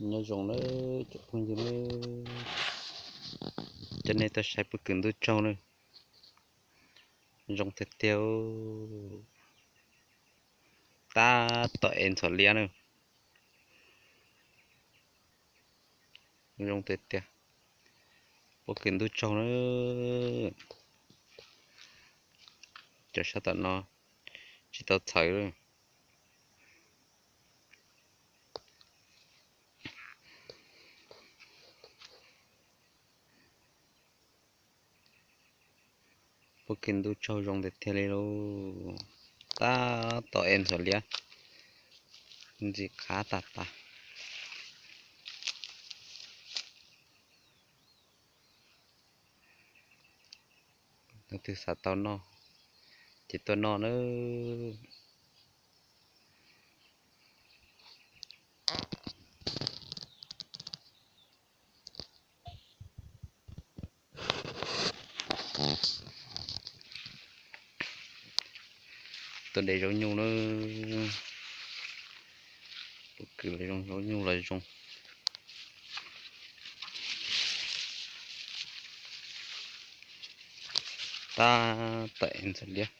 Nyob zoo nawb cov phooj ywg nawb, coj nej tuaj saib pob kws ntuj tsaug nawb. Zoo tiag tiag, tab tom ev ntxhuav liab nawb. Zoo tiag tiag, pob kws ntuj tsaug nawb. Cov sab tom no tsis tau txhawv. Pob kws ntuj tsaug zoo tiag tiag li lauj, tab tom ev ntxhuav liab, ntxim qab tag tag. Leej twg xav tau noj ces tuaj noj nawb. Tuaj de zaub nyuj nawb, pob kws los zoo, zaub nyuj los zoo. Tab tom ev ntxhuav liab,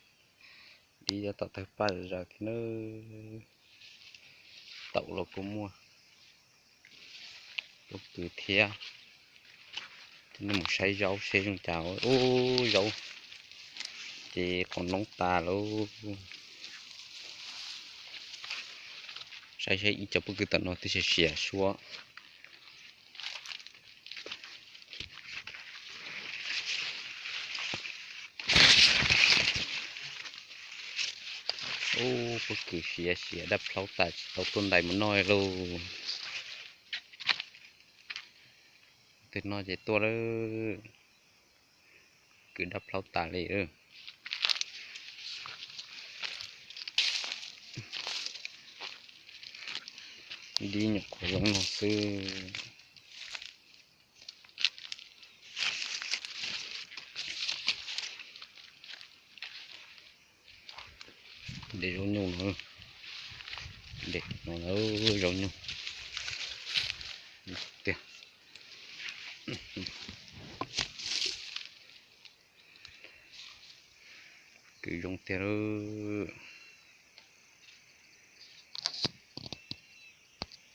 dib tom tawg paj zom zaws thiab nawb. Taum los kuj muaj, pob kws thiab. Nej mus saib zaub seb zoo cas. Ub, zaub ces qos noob tas lauj. Saib saib ib co pob kws tom no twb siav siav suab. Ub, pob kws siav siav dab plaub tas tsis tau tuaj ntais mus noj lauj. Twg noj ces tuaj lawm. Kws dab plaub tas li. Dib nyuam qhuav zoo no xwb. De zaub nyuj no, de no zaub nyuj tiag. Kws zoo tiag lauj.